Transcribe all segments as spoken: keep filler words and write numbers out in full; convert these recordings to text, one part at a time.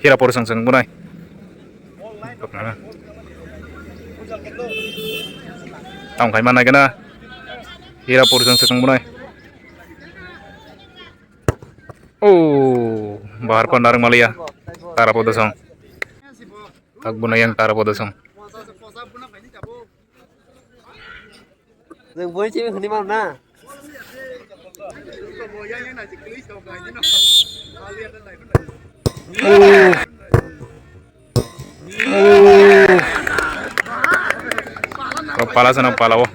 Hirapur song song bunai. Tong khai mana kena. Hirapur song song bunai. Oh, bahar pandar malia. Tara podosong. Tak bunai yang tara podosong. Nwng bui chini hwnwi mano na? Oh. Oh. Pala sana pala o.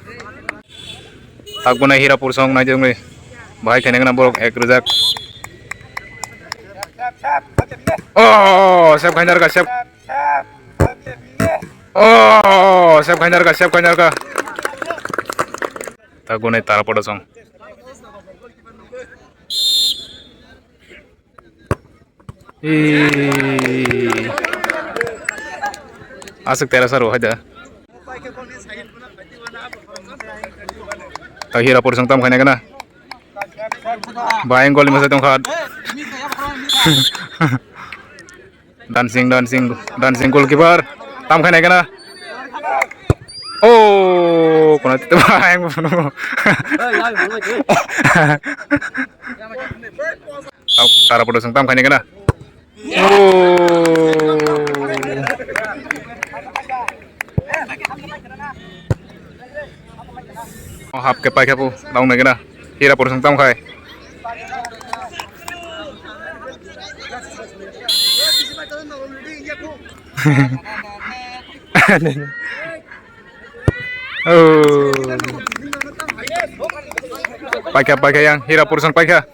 Tak bunai Hirapur song nai jongni. Bahai khaina gana borok ek rwjak. Oh, sep khaina rwkha, sep. Oh, sep khaina rwkha, sep khaina rwkha. Tak bunai tara podosong. Ee. Aswk tera saro hai da. Ta Hirapur song tam khaina gana. Bayang gol masa tongkha. Dancing, dancing, dancing goalkeeper. Tam khaina gana. Oh, kona tito bayang bono. Tara podosong tam khaina gana. Oh. Oh, hap ke paikha pu, daung nai gana. Hirapur song tam khai. Oh. Paikha, paikha yang, Hirapur song paikha.